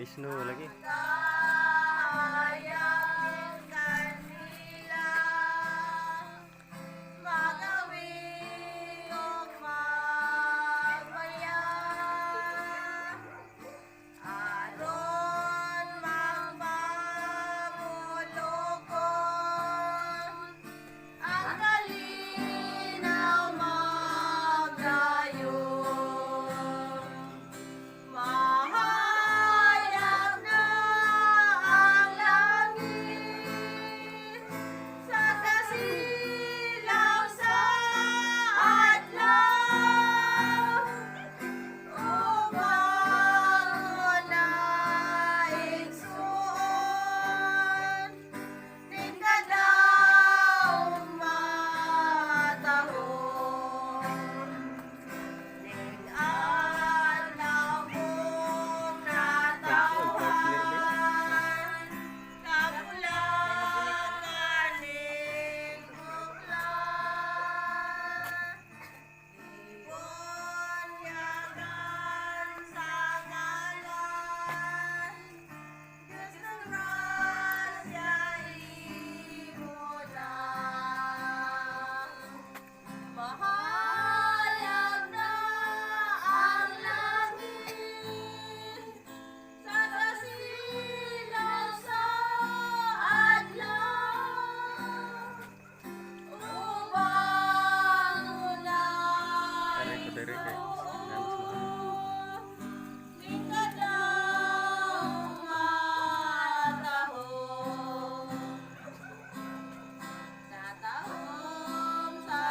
May snow lagi. Kayang kanila magawin og magmaya aron magpamulokon ang kalinaw magayon. Mahayag na ang langit sa kasilaw sa adlaw upang na igsuon ning kadawom matahom. Ning adlaw mong natawhan, Kapulakan ning buklan, Gibunyagan sa ngalan, Diyos ng grasya imo lang. Mahayag na ang langit sa kasilaw sa adlaw upang Aray ko diri kay naan sa mga. ning kadawom matahom. Natahom sa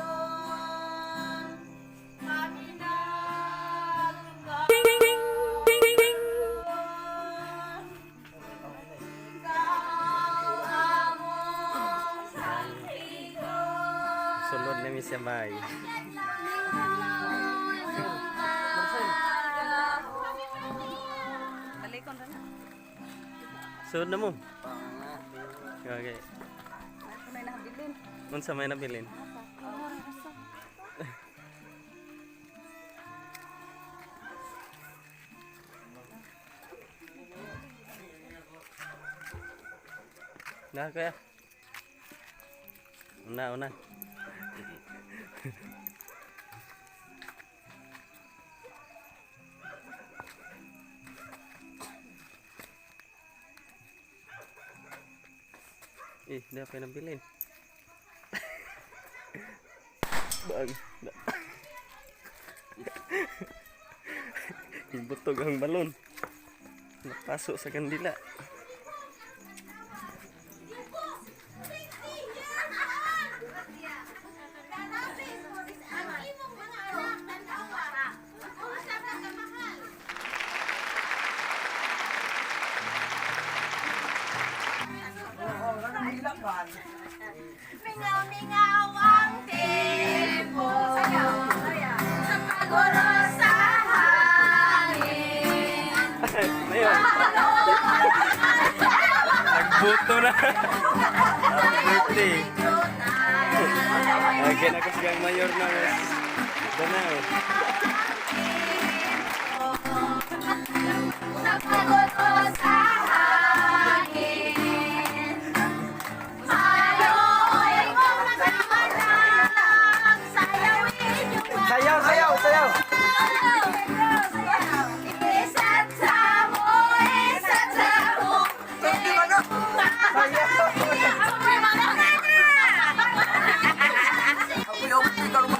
kauntagon, kami nagkaon. Ikaw among santigon. Sulod na mi sa bay. Talikon ra na. Sulod na mo. Okay. Ako na nabilin. Unsa may nabilin? Asa? Na kuya. Una, una. Eh, di ako nabilin. Bang. Ibutog ang balon. Napaso sa kandila. Ang imong mga anak, tan-awa. Unsa ka kamahal? Mingaw-mingaw ang tempo sa pagoro sa hangin. Ayun. Nagbuto na. Happy birthday. Okay na ko siyang mayor na mas. Danao. Sa pagoro sa hangin. Maloy kong mga anak, sayawin yung Sayaw, sayaw, sayaw! Isa't samo, isa't samo. Sayaw!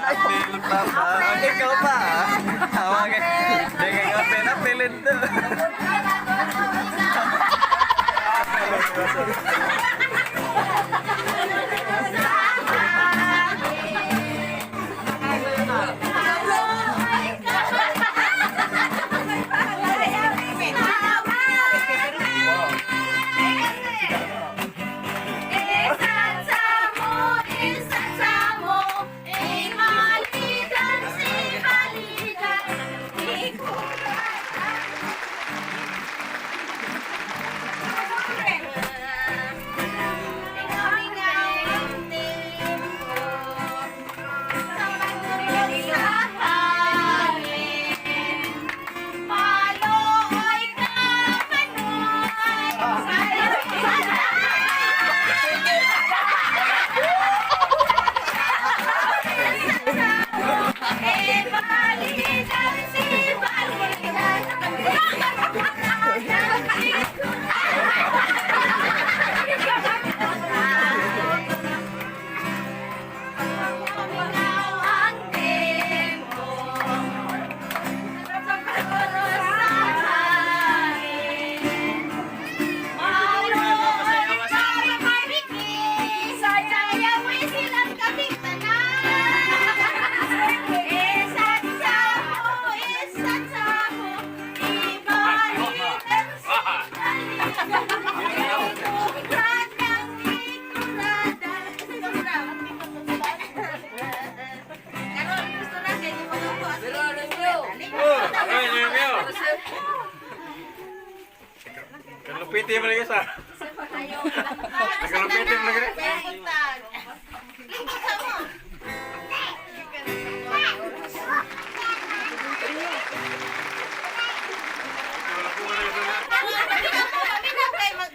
Apil pa ba? Ikaw pa. Tawag. Di ka apil, apilin to. Isa't samo, isa't samo, imalitan si balikan, ikutan. Nagalupiti mo lagi sa. Nagalupiti mo lagi. Buntag. Lingkod sa mo.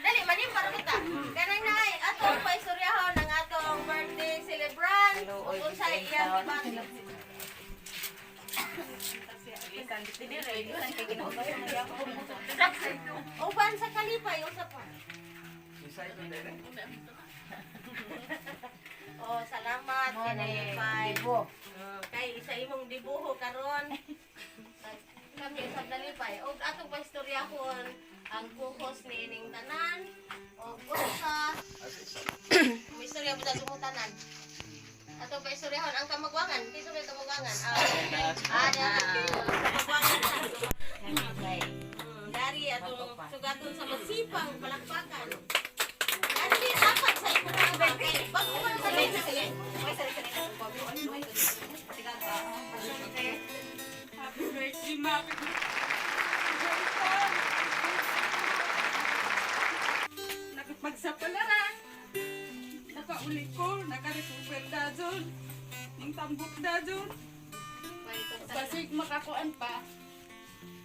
Dali, manin para kita. Kanang nay, atong paisuryahon ang atong birthday celebrant. Ug unsay iyang gibati. Uban sa kalipay, usa pa. Oh, salamat kay nalipay. Oh, kay sa imong dibuho karon. Kami sa nalipay. Og atong pahistoryahon ang kuhos ni ining tanan og usa. May istorya ba sa tanan? Atong pahistoryahon ang kamagwangan. Kinsa may kamagwangan? Ah, kamagwangan. Dari atong sugaton sa masipang palakpakan. Dari apat sa imong mga kay bago man sa sige. Happy birthday, Ma. Nakapagsapalaran. Nakauli ko, nakarecover dajon. Ning tambok dajon. Basig makakuan pa.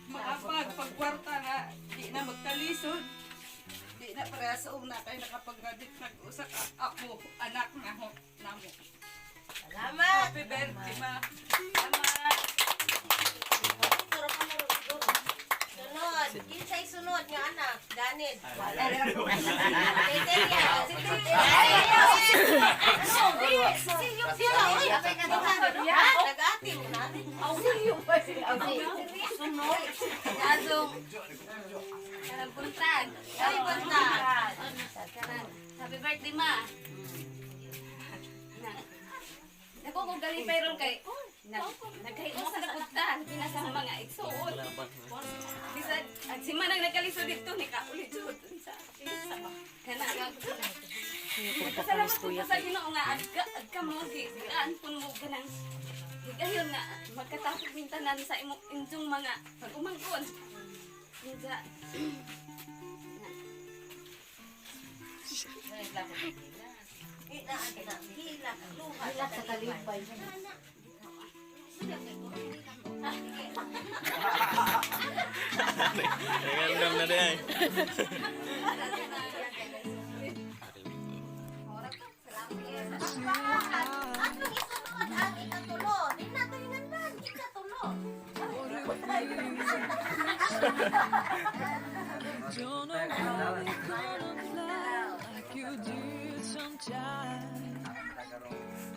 Makapag pagkwarta na di na magkalisod. Di na pareha sa una kay nakapag-graduate nag-usa ka ako anak na ho namo. Salamat. Happy birthday, Ma. Salamat. Sunod, kinsay sunod nga anak, Ganid. Teteria. Nag-ati mo natin. Sunod. Adong kanang buntag. Ay, buntag. Kanang happy birthday, Ma. Na. Nako kung galipay ron kay nagkahiusa na pud ta pinasa sa mga igsuon. Bisag ag si Manang nagkalisod dito ni kauli jud sa kana. Salamat po sa Ginoo nga agka agka mo gi gaan pun mo ganang higayon nga magkatapok mintanan sa imong inyong mga pag-umangkon. Unsa Hilak sa kalipay. Nagandam na din. Atong isunod ang ikatulo. Di na ito hinandan. Ikatulo. Don't know how we gonna fly like you did sometimes.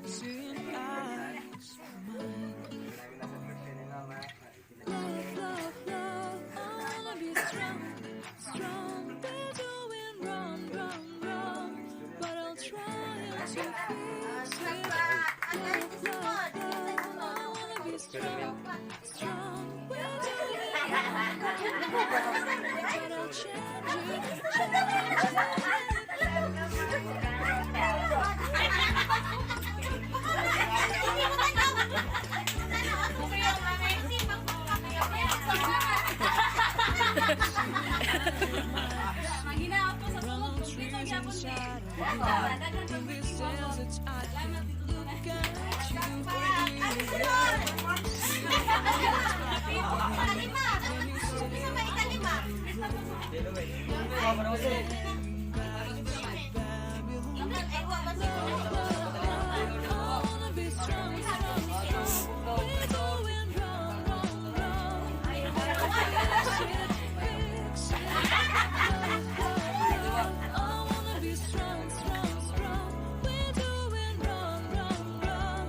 Seeing eyes of mine. Love, love, love. I wanna be strong, strong. We're doing wrong, wrong, wrong. But I'll try to fix it. Ang Love, isunod. love, love. I wanna be strong, strong. We're doing wrong, wrong, wrong. But I'll change it, change it. Manghina ako sa sulod kumpleto gyapon ni. Daghang In this pag-birthday mo. desert, I Salamat dito look at you. Ikalima. Isa ba ikalima? Ay, wa man siguro. I wanna be strong, strong, strong. We're going wrong, wrong, wrong. Fix it, fix it. Love, love, love. I wanna be strong, strong, strong. We're doing wrong, wrong, wrong.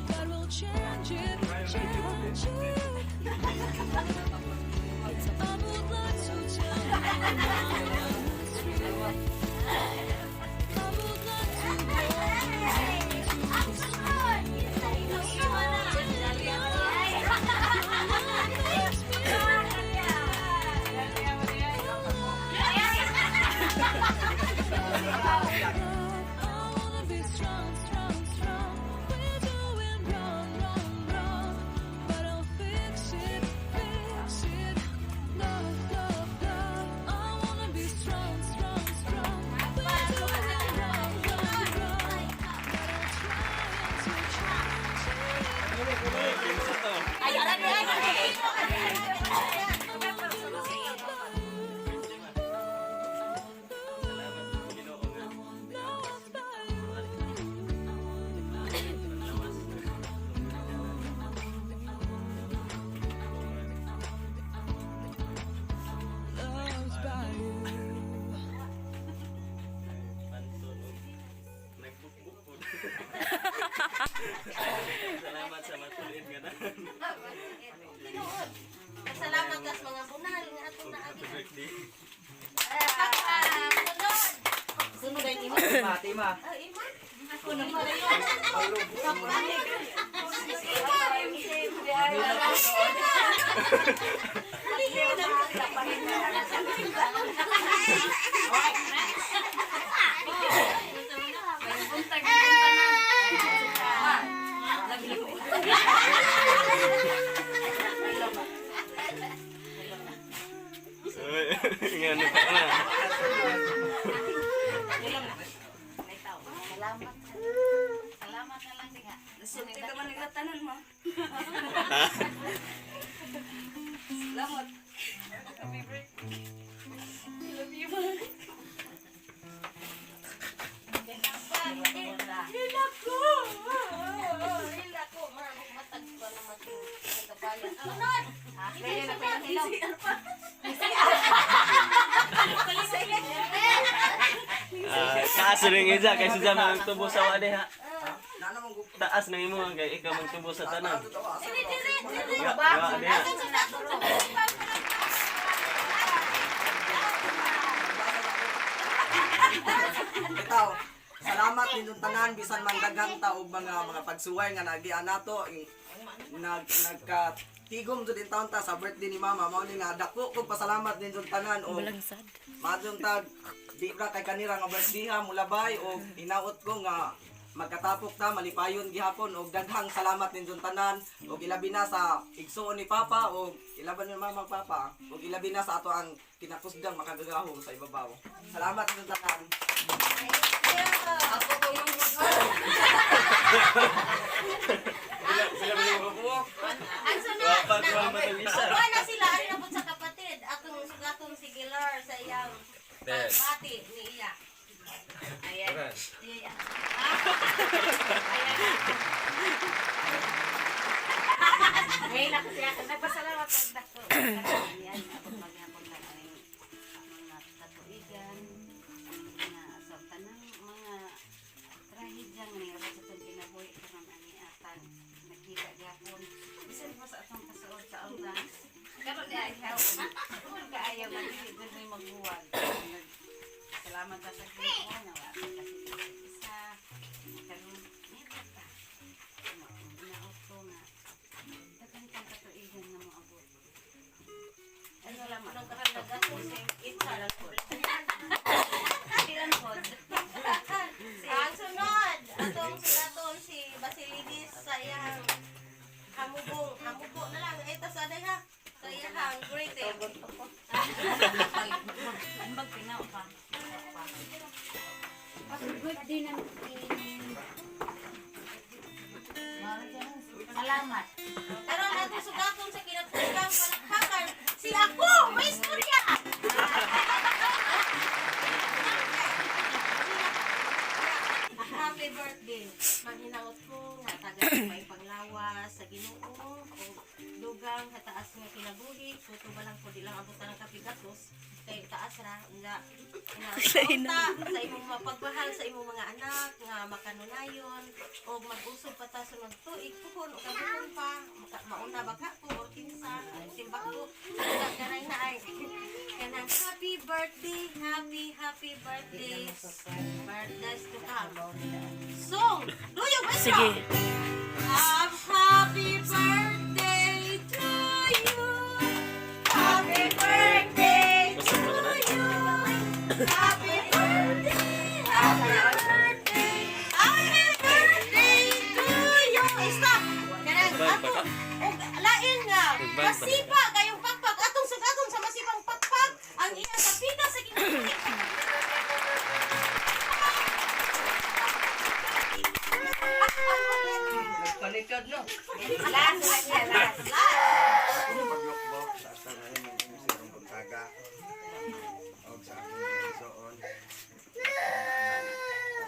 God will change it, change it. I would like to tell you it's real. Salamat sa matulid nga na. Tinuod. Salamat sa mga bunal nga atong naagi. Birthday. Sunod. Sunod ay ima. Tima, tima. Ah, ima. Ako naman. Buntag yung tanan. Ma, love you. Uy, nga ano pa na. Salamat. Salamat na lang diha. Sulti ka man nagtatanan mo. Salamat. Happy birthday. I love you, ma. Hila ko. Hila ko. Maraming matag ko na mating nagkabayan. Sunod. Kaya na kaya Ah, taas rin isa kay si Jam ang tubo sa wali ha. Taas nang imo kay ikaw mang tubo sa tanan. Dili, dili, dili. Wa, wa diha. Atong sugaton sa pakpak. Itaw, salamat ninyong tanan bisan man daghang ta og mga pagsuway nga nagian nato nag nagka tigom jud in taon ta sa birthday ni mama mao ni nga dako kog pasalamat ninyong tanan og maadtong tag di ra kay kanira nga birthday ha mulabay og hinaot ko nga magkatapok ta malipayon gihapon og daghang salamat ninyong tanan og ilabi na sa igsuon ni papa og ilaban ni mama ug papa og ilabi na sa ato ang kinakusgang makagagahom sa ibabaw. Salamat ninyong tanan. Ako kong manggugo. Sila mo yung kuko. Ang sunod. Wa pa ko matag isa. Wa na sila ari na pud sa kapatid. Atong sugaton si Gilar sa iyang Yes. pagbati ni iya. Ayan. Iya. Ngayon ako siya. Nagpasalamat ako dako. Ayan, ako maghapon lang ang mga katuigan, mga sa tanang mga trahedya nga nangyari sa itong kinabuhi karon ani atan nakita gyapon. Bisan pa sa atong kasuod sa ambulance. Karon di ay help. Kung kaayo man dili jud may magbuwag. Salamat sa Ginoo nga wa ka kasi isa. Karon meron pa. Naot ko nga daghan kang katuigan nga moabot. Ano lamang? Anong kahandagan si Itza lang po. Silan po. Ang sunod, atong sugaton si Basilidis sa iyang hamubong, hamubo na lang. Eh, tas aday ha. Sa iyang greeting. Ambag pinaw pa. Happy birthday na Salamat. Karon atong sugaton sa kinatugang palakpakan si ako, may istorya. Happy birthday. Manghinaot ko nga taga may panglawas sa Ginoo o dugang kataas nga kinabuhi. Kuto ba lang ko di lang abutan ng kapigatos kay taas ra nga nga sa imong mapagmahal sa imong mga anak nga makanunayon o mag-usog pa ta sunod tuig puhon o kabuhon pa mauna ba ka ko or kinsa simbak ko kanay na ay kanang happy birthday, happy happy birthday, birthdays to come song. Do you wish? Sige. Happy birthday to you. Happy birthday Basta mo na. to you. Happy birthday, happy birthday, happy birthday to you. Stop. Kanang Bag ba ato ka? og lain nga Bag ba? masipa kayong pakpak atong sugaton sa masipang pakpak ang iyang kapita sa kinabuhi. Nagpalikad no. Last na siya, last. Paglukbok sa asa ngayon ng MC Rong Gonzaga og sa akong igsoon.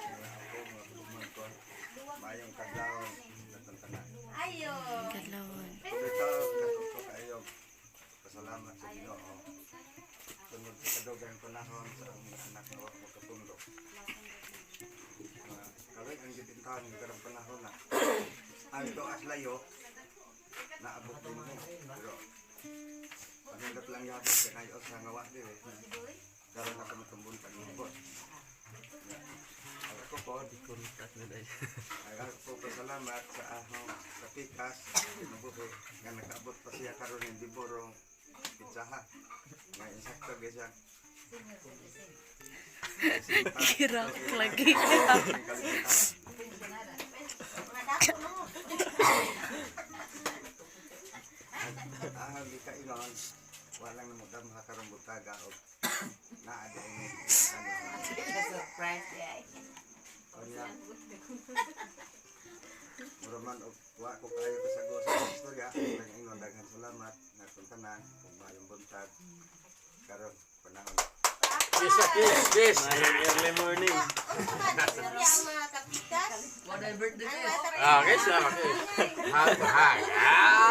Mga ako, mga pagmangkon, maayong kadlawon natantanan. Ayo. Ito, dako kayo. Pasalamat sa Ginoo. Tungod sa kadugang panahon sa among anak nga wa makapundok. Kaloy ang gitintahan ng karang panahon na. Ang tuas layo naabot din mo. Pero panindot lang yata sa kayo sa nga wa diri. Karon na kami tumbon pag-ibot. Ang ako po, ang ako po pasalamat sa ahong sa pikas mabuhi nga nakaabot pa siya karon ng Diboro Pizzaha. Nga insakto gyud siya. Kirak lagi. Mga dako no. Ahang gikainon, walang namudam ha karong butaga og naa di ini ano. Surprise ay. Kanya. Mura man og wa ko kayo kasagot sa istorya, ang ingon daghan salamat nga kung tanan kung maayong buntag karon panahon. Mayong early morning. Unsa man istorya ang mga kapikas? What a birthday Ang mga kapikas. Ah, okay, siya, okay. Ha, ha,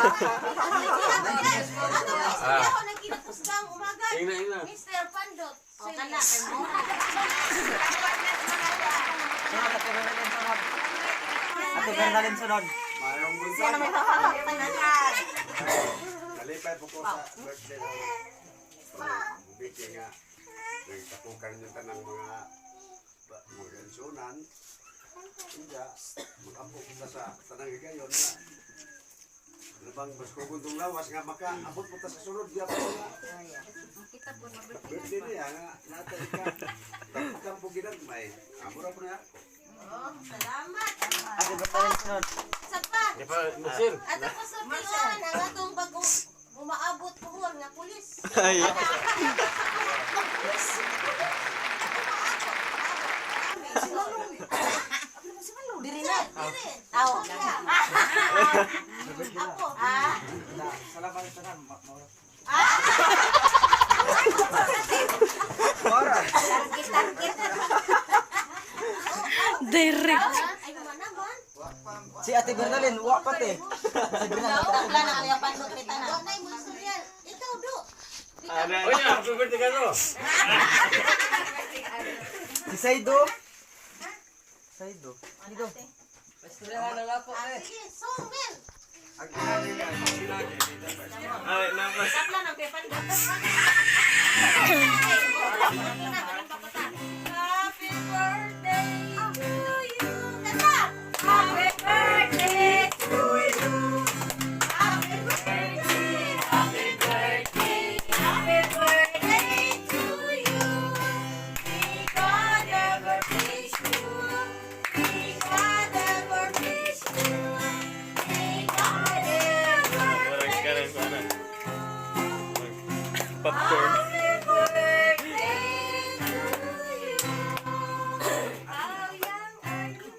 Ato pa istorya ko nang kinakusgang umaga. Ingna, ingna. Mr. Pandot. O kana kay mo. Ate Bernalyn sunod. Maayong buntag. Nalipay po ko sa birthday ng Biki nga nagtapukan yung tanang mga mga kansunan. Hindi, mag-apo ko sa tanang higayon na ano bang mas kuguntong lawas nga makaabot po ta sa sunod di pa nga Kita po na birthday niya nga natay ka tapukan po ginagmay amo ra po na ako. Oh, salamat. Ate Bernalyn sunod. Sa pa. Di pa, Marcel. Ato pa sa pion ang atong bagong umaabot puhon nga pulis. Ay. Diri na. Diri. Aw. Apo. Ah. Salamat sa tanan. Mora. Target. Direct. Ay, naman. Si Ate Bernalyn, wa pa te. Si Bernalyn. Tabla na kaya pandot ni tanan. Wa nay mo istorya. Ikaw do. Ana. Oye, happy birthday ka no. Si Saido. Saido. Saido. Ah, sige, song Mel. Ang ginagi nga, ginagi. Ay, napas. Tabla na kaya pandot. Happy birthday to you. Kanta. Happy birthday to you. Happy birthday, happy birthday, happy birthday to you. May God ever bless you. May God ever bless you. May God ever Walang kanan ko na. Popcorn. Happy birthday to you. How young are you?